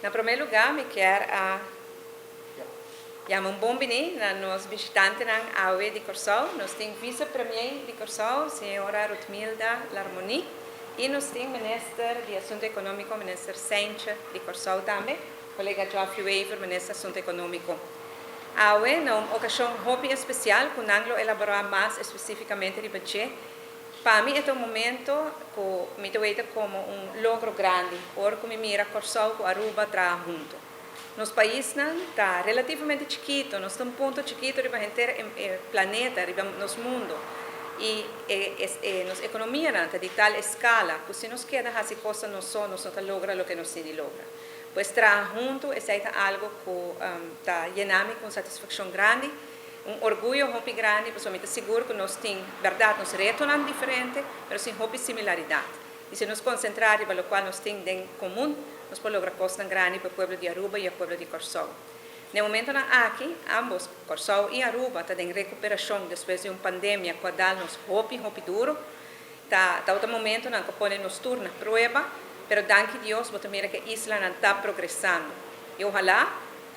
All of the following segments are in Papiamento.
Na promé lugá mi kier a yama un bon biní na nos bishitantenan awe di Kòrsou. Nos tin Vise Premier di Kòrsou, señora Ruthmilda Larmonie, i nos tin Minister di Asuntu Ekonómiko, Minister Seintje di Kòrsou tambe, kolega Geoffrey Wever, Minister Asuntu Ekonómiko. Awe na un okashon hopi espesial ku nan lo elaborá mas espesífikamente riba dje. Pa mi e ta un momento ku mi ta weta komo un logro grandi ora ku mi mira Kòrsou ku Aruba traha huntu. Nos paisnan ta relativamente chikito, nos ta un punto chikito riba henter e planeta, riba nos mundo i e nos ekonomianan ta di tal eskala ku si nos keda hasi kosnan nos so nos no ta logra loke nos tin di logra. Pues traha huntu esei ta algu ku ta yena mi ku un satisfakshon grandi. Un orguyo hopi grandi pasobra mi ta sigur ku nos tin bèrdat nos retonan diferente pero sin hopi similaridat. I si nos konsentrá riba lokual nos tin den komun nos por logra kosnan grandi pa e pueblo di Aruba i e pueblo di Kòrsou. Na e momentonan aki ambos, Kòrsou i Aruba, ta den rekuperashon despues di un pandemia ku a dal nos hopi hopi duru. Ta tabata momentonan ku a pone nos tur na prueba pero danki Dios bo ta mira ku e islanan ta progresando i ohalá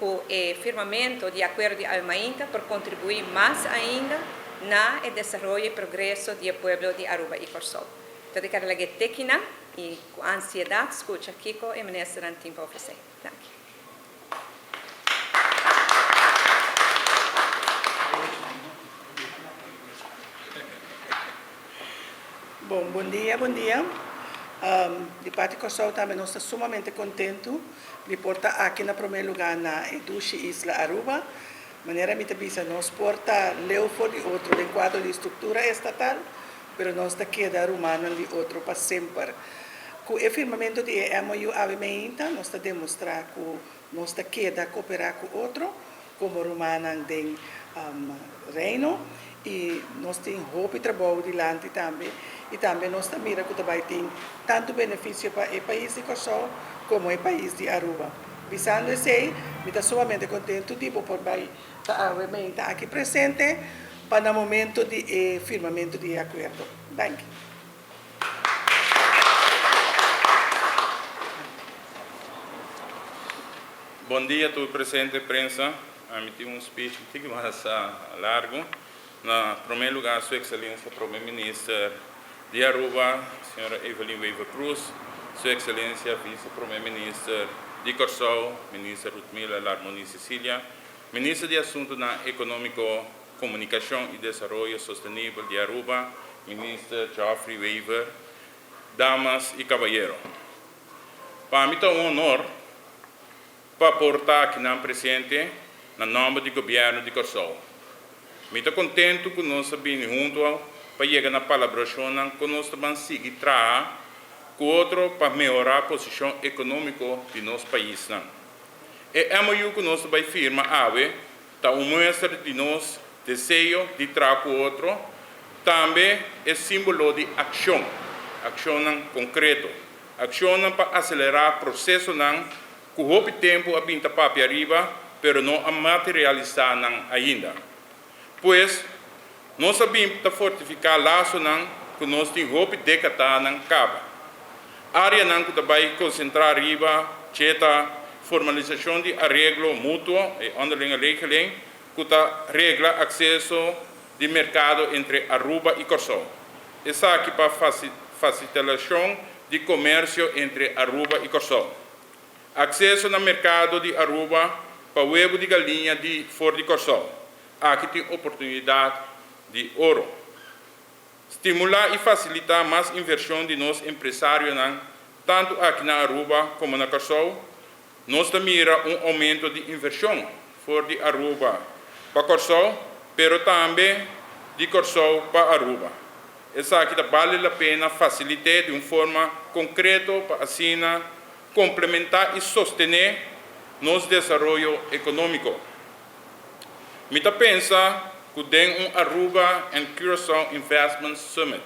Ku e firmamentu di Akuerdo di Almainta por kontribuí mas ainda na e desaroyo i progreso di e pueblo di Aruba i Kòrsou. Ta di kere lag'é tekinan i ku ansiedat skucha kiko e ministernan tin pa ofresé. Danki. Bon, bon dia, bon dia. Di parti Kòrsou tambe nos ta sumamente kontentu di por ta aki na promé lugá na e dushi isla Aruba. Manera mi ta bisa nos por ta leu for di otro den kuadro di struktura estatal, pero nos ta keda rumannan di otro pa semper. Ku e firmamentu di e MOU awe meinta nos ta demostrá ku nos ta keda koperá ku otro komo rumannan den Reino i nos tin hopi trabou dilanti tambe i tambe nos ta mira ku ta bai tin tantu benefisio pa e pais di Kòrsou komo e pais di Aruba. Bisando esei mi ta sumamente kontentu di bo por bai ta awe meinta aki presente pa na momento di e firmamentu di e akuerdo. Danki. Bon dia tur presente prensa. Ami tin un speech un tiki mas largo. Na prome lugar Su Excelencia Prome Minister di Aruba, Señora Evelyn Wever Croes, Su Excelencia Vice Prome Minister di Corsou, Minister Ruthmila Larmonie Cecilia, Minister di Asuntonan Economico, Comunicacion y Desaroyo Sostenibel di Aruba, Minister Geoffrey Wever, Damas y Cabayero. Pa mi ta un honor pa por ta akinan presente na nòmber di Gobièrnu di Kòrsou. Mi ta kontentu ku nos a bini huntu pa yega na palabrashonnan kon nos ta ban sigui traha ku otro pa mehorá posishon ekonómiko di nos paisnan. E MOU ku nos ta bai firma awe ta un muestra di nos deseo di traha ku otro, tambe e símbolo di akshon, akshonnan konkreto. Akshonnan pa aselerá prosesonan ku hopi tempu a bin ta papia riba pero no a materialisá nan ainda. Pues, nos a bin ta fortifiká lasonan ku nos tin hopi dékadanan kaba. Áreanan ku ta bai konsentrá riba dje ta formalisashon di areglo mutuo, e onderlinge regeling, ku ta regla akseso di merkado entre Aruba i Kòrsou. Esaki pa fasilitashon di komersio entre Aruba i Kòrsou. Akseso na merkado di Aruba pa webu di galiña di for di Kòrsou. Aki tin oportunidat di oro. Stimulá i fasilitá mas invershon di nos empresarionan tantu aki na Aruba komo na Kòrsou. Nos ta mira un oumento di invershon for di Aruba pa Kòrsou, pero tambe di Kòrsou pa Aruba. Esaki ta bale la pena fasilit'é di un forma konkreto pa asina komplementá i sostené nos desaroyo ekonómiko. Mi ta pensa ku den un Aruba and Curaçao Investment Summit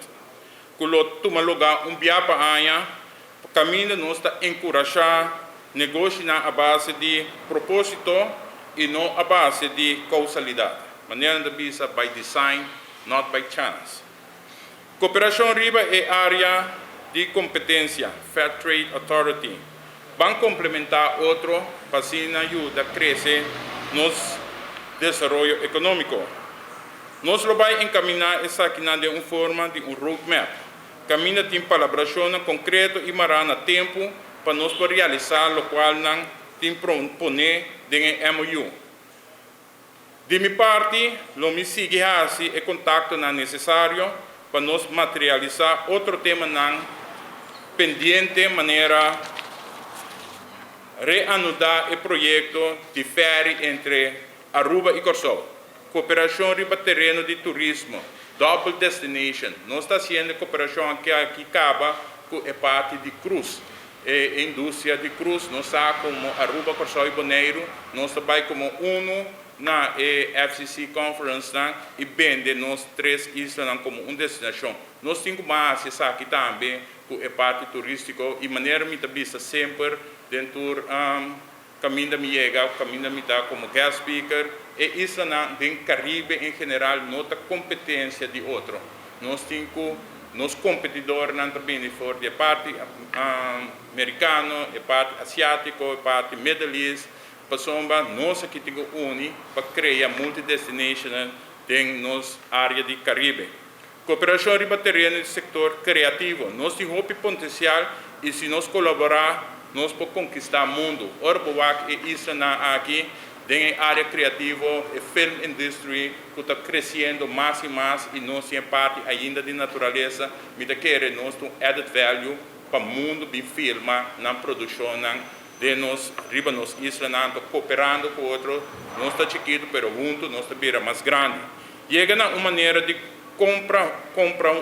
ku lo tuma lugá un bia pa aña, Kaminda nos ta enkurashá negoshinan a base di propósito i no a base di kousalidat. Manera nan ta bisa by design, not by chance. Koperashon riba e área di kompetensia, Fair Trade Authority. Ban komplementá otro pa asina yuda krese nos desaroyo ekonómiko. Nos lo bai enkaminá esakinan den un forma di un roadmap, kaminda tin palabrashonnan konkreto i mará na tempu pa nos por realisá lokualnan tin proponé den e MOU. Di mi parti, lo mi sigui hasi e kontaktonan nesesario pa nos materialisá otro temanan pendiente manera reanudá e proyekto di fèri entre Aruba i Kòrsou, koperashon riba tereno di turismo, double destination, nos ta hasiendo e koperashon aki aki kaba ku e parti di krus, e industria di krus, nos sa komo Aruba, Kòrsou i Boneiru nos ta bai komo unu na e FCC conference nan i bende nos tres islanan komo un destinashon. Nos tin ku ban hasi esaki tambe ku e parti turístiko i manera mi ta bisa semper den tur Kaminda mi yega of kaminda mi ta komo guest speaker, e islanan den Karibe en general no ta kompetensia di otro. Nos tin ku nos kompetidornan ta bini for di e parti Merikano, e parti Asiátiko, e parti Middle East, pasobra nos aki tin ku uni pa krea multidestinationnan den nos área di Karibe. Koperashon riba tereno di sektor kreativo. Nos tin hopi potensial i si nos kolaborá nos por konkistá mundu. Ora bo wak e islanan aki den e área kreativo, e film industry ku ta kresiendo mas i mas i nos tin e parti ainda di naturalesa, mi ta kere nos ta un added value pa mundu bin filma nan produkshonnan den nos riba nos islanan. Anto koperando ku otro nos ta chikitu pero huntu nos ta bira mas grandi. Yega na un manera di kompra kompra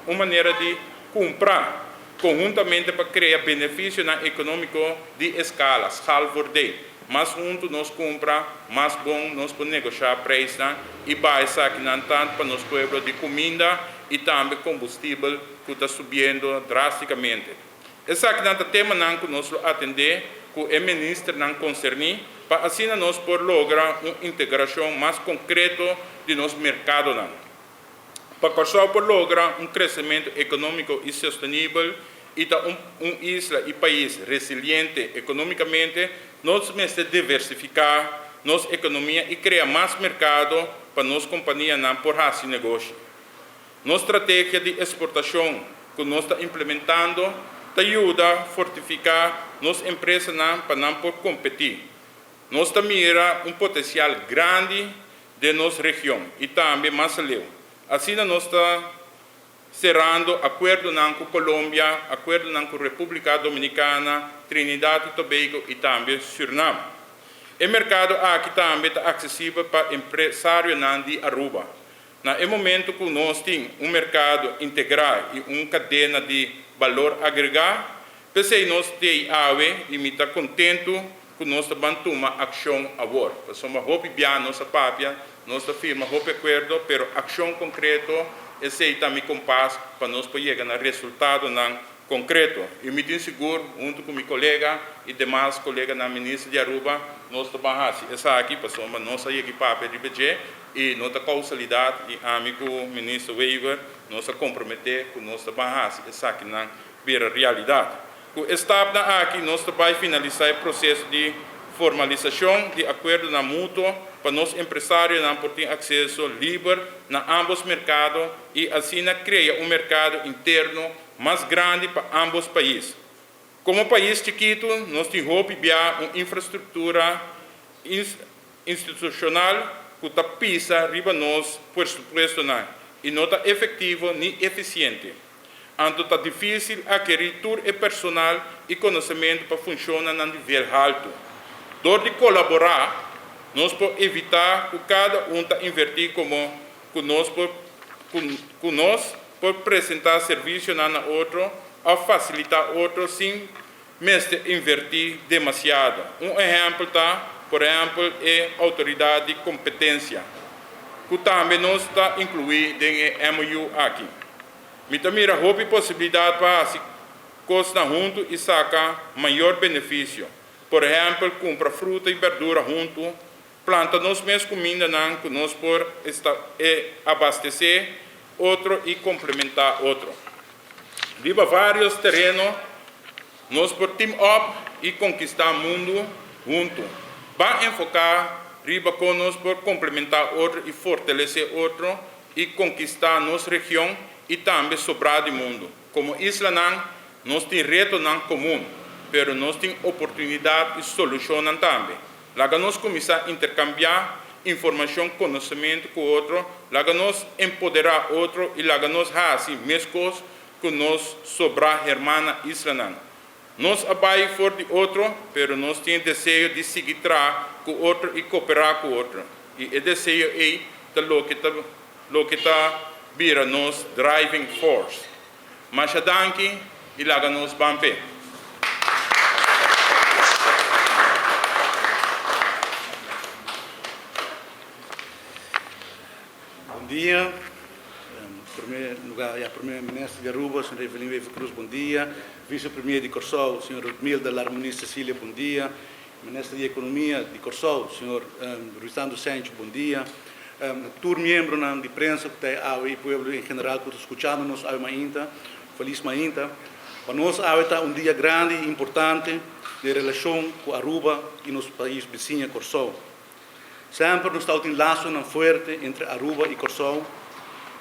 un manera di kumpra konhuntamente pa krea benefisionan ekonómiko di eskala, schaalvoordeel. Mas huntu nos kumpra, mas bon nos por negoshá preisnan i baha esakinan tantu pa nos pueblo di kuminda i tambe kombustibel ku ta subiendo drástikamente. Esakinan ta temanan ku nos lo atendé ku e ministernan konserní pa asina nos por logra un integrashon mas konkreto di nos merkadonan. Pa Kòrsou por logra un kresementu ekonómiko i sostenibel i ta un un isla i pais resiliente ekonómikamente, nos mester diversifiká nos ekonomia i krea mas merkado pa nos kompanianan por hasi negoshi. Nos strategia di esportashon ku nos ta implementando ta yuda fortifiká nos empresanan pa nan por kompetí. Nos ta mira un potensial grandi den nos region i tambe mas aleu. Asina nos ta serando akuerdonan ku Colombia, akuerdonan ku Repúblika Dominikana, Trinidad i Tobago i tambe Sürnam. E merkado aki tambe ta aksesibel pa empresarionan di Aruba. Na e momento ku nos tin un merkado integrá i un kadena di balor agregá, p'esei nos t'ei awe i mi ta kontentu ku nos ta ban tuma akshon awor. Pasobra hopi bia nos a papia, nos ta firma hopi akuerdo, pero akshon konkreto, esei ta mi kompas pa nos por yega na resultadonan konkreto. I mi tin sigur, huntu ku mi kolega i demas koleganan minister di Aruba, nos ta ban hasi esaki, pasobra nos a yega i papia riba dje. I no ta kausalidat i ami ku Minister Wever nos a komprometé ku nos ta ban hasi esakinan bira realidat. Ku e stapnan aki nos ta bai finalisá e proseso di formalisashon di akuerdonan mutuo pa nos empresarionan por tin akseso liber na ámbos merkado i asina krea un merkado interno mas grandi pa ámbos pais. Komo pais chikitu nos tin hopi bia un infrastruktura institucional cu ta pisa riba nos puestonan y no ta efectivo ni eficiente. Anto ta dificil adqueri tur e personal y conocemento pa funciona na nivel halto. Dor di colabora nos por evita cu cada un ta inverti como cu nos por cu nos por presenta servicionan na otro of facilita otro sin mester invertí demasiado. Un ehèmpel ta, por ehèmpel, e Outoridat di Kompetensia, ku tambe nos ta inkluí den e MOU aki. Mi ta mira hopi posibilidat pa hasi kosnan huntu i saka mayor benefisio. Por ehèmpel, kumpra fruta i bèrdura huntu, planta nos mes kumindanan ku nos por abastesé otro i komplementá otro. Riba vários tereno. Nos por team up i konkistá mundu huntu. Ban enfoká riba kon nos por komplementá otro i fortalesé otro i konkistá nos region i tambe sobrá di mundu. Komo islanan nos tin retonan komun, pero nos tin oportunidat i solushonnan tambe. Laga nos kuminsá interkambiá informashon, konosementu ku otro, laga nos empoderá otro i laga nos hasi meskos ku nos sobrá hermana islanan. Nos a bai for di otro, pero nos tin e deseo di sigui traha ku otro i koperá ku otro. I e deseo ei ta loke ta loke ta bira nos driving force. Masha danki i laga nos ban p'e. Bon dia. En primer lugar, ya, Primer Minister di Aruba, señor Evelyn Wever Croes, bon dia. Vice Premier di Kòrsou, señor Ruthmilda Larmonie Cecilia, bon dia. Minister di Ekonomia di Kòrsou, señor Ruisandro Sencho, bon dia. Tur miembronan di prensa ku ta e awe i pueblo en general ku ta skuchando nos awe mainta, felis mainta. Pa nos awe ta un dia grandi i importante den relashon ku Aruba i nos pais bisiña Kòrsou. Semper nos tabatin lasonan fuerte entre Aruba i Kòrsou.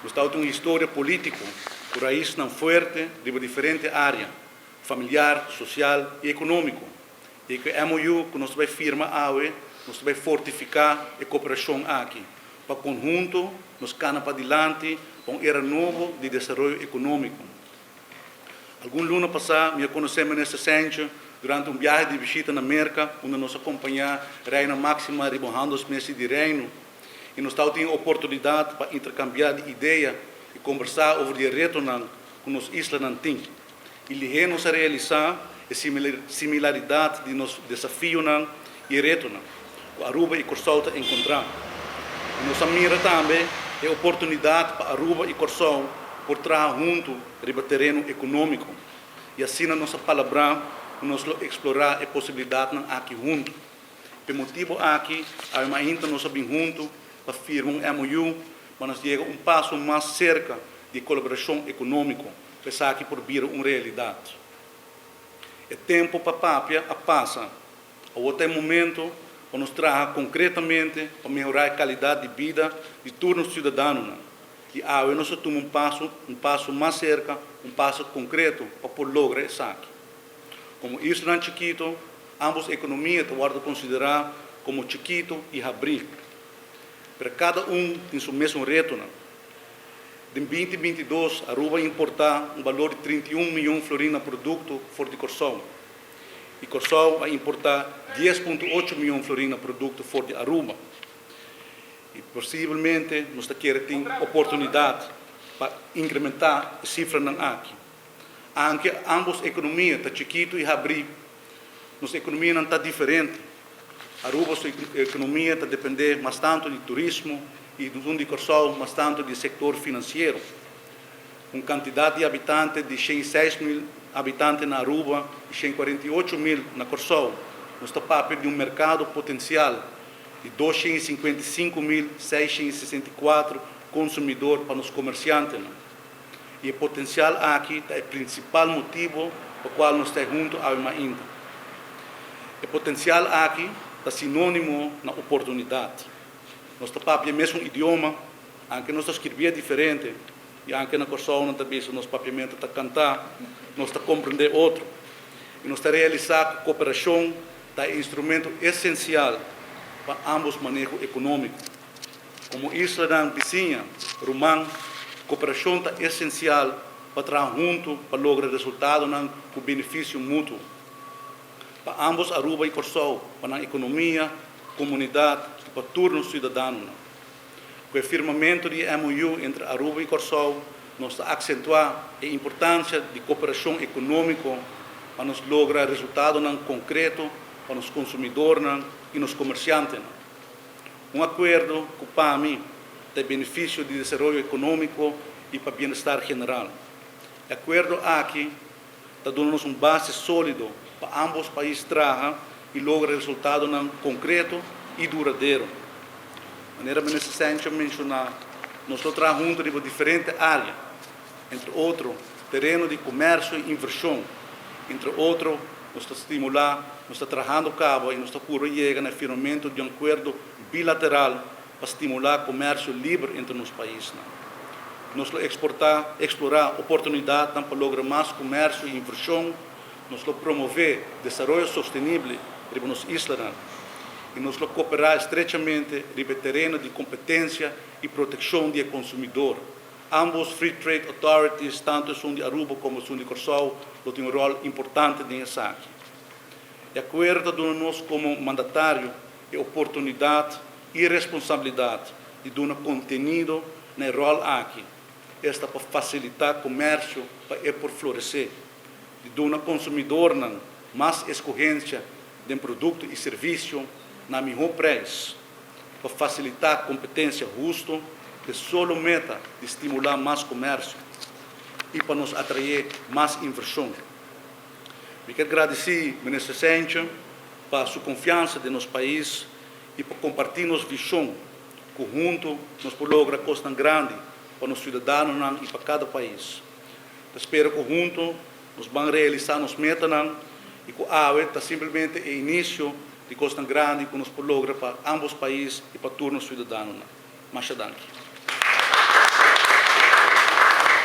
Nos tabatin un historia polítiko ku raisnan fuerte riba diferente área, familiar, sosial i ekonómiko. I ku e MOU ku nos ta bai firma awe, nos ta bai fortifiká e koperashon aki pa konhunto nos kana padilanti pa un era nobo di desaroyo ekonómiko. Algun luna pasá mi a konosé Minister Sentje durante un biahe di bishita na Merka unda nos a kompañá Reina Máxima riba un handelsmissie di Reino i nos tabatin e oportunidat pa interkambiá di idea i kombersá over di e retonan ku nos islanan tin. I lihé nos a realisá e similaridat di nos desafionan i e retonan ku Aruba i Kòrsou ta enkontrá. I nos a mira tambe e oportunidat pa Aruba i Kòrsou por traha huntu riba tereno ekonómiko i asina nos a palabrá ku nos lo eksplorá e posibilidatnan aki huntu. P'e motibu aki awe mainta nos a bin huntu pa firma un MOU pa nos yega un paso mas serka di e kolaborashon ekonómiko pa esaki por bira un realidat. E tempu pa papia a pasa. Awor ta e momento pa nos traha konkretamente pa mehorá e kalidat di bida di tur nos siudadanonan. I awe nos a tuma un paso, un paso mas serka, un paso konkreto pa por logra esaki. Komo islanan chikito, ambos ekonomia ta wòrdu konsiderá komo chikito i habrí. Pero kada un tin su mesun retonan. Den 2022 Aruba a importá un balor di 31 miyon florin na produkto for di Kòrsou. I Kòrsou a importá 10.8 miyon florin na produkto for di Aruba. I posibelmente nos ta kere tin oportunidat pa inkrementá e sifranan aki. Anke ambos ekonomia ta chikitu i habrí, nos ekonomianan ta diferente. Aruba su ekonomia ta dependé mas tantu di turismo i esun di Kòrsou mas tantu di e sektor finansiero. Un kantidat di habitante di 106 mil habitante na Aruba i 148 mil na Kòrsou, nos ta papia di un merkado potensial di 255 664 konsumidor pa nos komersiantenan. I e potensial aki ta e prinsipal motibu pa kual nos ta huntu awe mainta. E potensial aki ta sinónimo na oportunidat. Nos ta papia e mesun idioma, anke nos ta skirbié diferente i anke na Kòrsou nan ta bisa nos papiamentu ta kantá, nos ta komprendé otro. I nos ta realisá ku koperashon ta e instrumento esensial pa ámbos maneho ekonómiko. Komo islanan bisiña, ruman, koperashon ta esensial pa traha huntu pa logra resultadonan ku benefisio mutuo pa ámbos Aruba i Kòrsou, pa nan ekonomia, komunidat i pa tur nos siudadanonan. Ku e firmamentu di e MOU entre Aruba i Kòrsou, nos ta aksentuá e importansia di koperashon ekonómiko pa nos logra resultadonan konkreto pa nos konsumidornan i nos komersiantenan. Un akuerdo ku pa mi ta e benefisio di desaroyo ekonómiko i pa bienestar general. E akuerdo aki ta duna nos un base sólido pa ámbos pais traha i logra resultadonan konkreto i duradero. Manera Minister Sencho a menshoná, nos lo traha huntu riba diferente área, entre otro tereno di komersio i invershon. Entre otro, nos ta stimulá, nos ta trahando kaba i nos ta puru yega na e firmamentu di un akuerdo bilateral pa stimulá komersio liber entre nos paisnan. Nos lo eksportá, eksplorá oportunidatnan pa logra mas komersio i invershon, nos lo promové desaroyo sostenible riba nos islanan i nos lo koperá estrechamente riba e tereno di kompetensia i protekshon di e konsumidor. Ambos Free Trade Authorities, tantu esun di Aruba komo esun di Kòrsou, lo tin un ròl importante den esaki. E akuerdo ta duna nos komo mandatario e oportunidat i responsabilidat di duna kontenido na e ròl aki, esta pa fasilitá komersio pa e por floresé, di duna konsumidornan mas eskohensia den produkto i servisio na mihó preis, pa fasilitá kompetensia husto ku e solo meta di stimulá mas komersio i pa nos atraé mas invershon. Mi kier gradisí Minister Cijntje pa su konfiansa den nos pais i pa kompartí nos vishon ku huntu nos por logra kosnan grandi pa nos siudadanonan i pa kada pais. Ta spera ku huntu nos ban realisá nos metanan i ku awe ta simplemente e inisio di kosnan grandi ku nos por logra pa ambos pais i pa tur nos siudadanonan. Masha danki.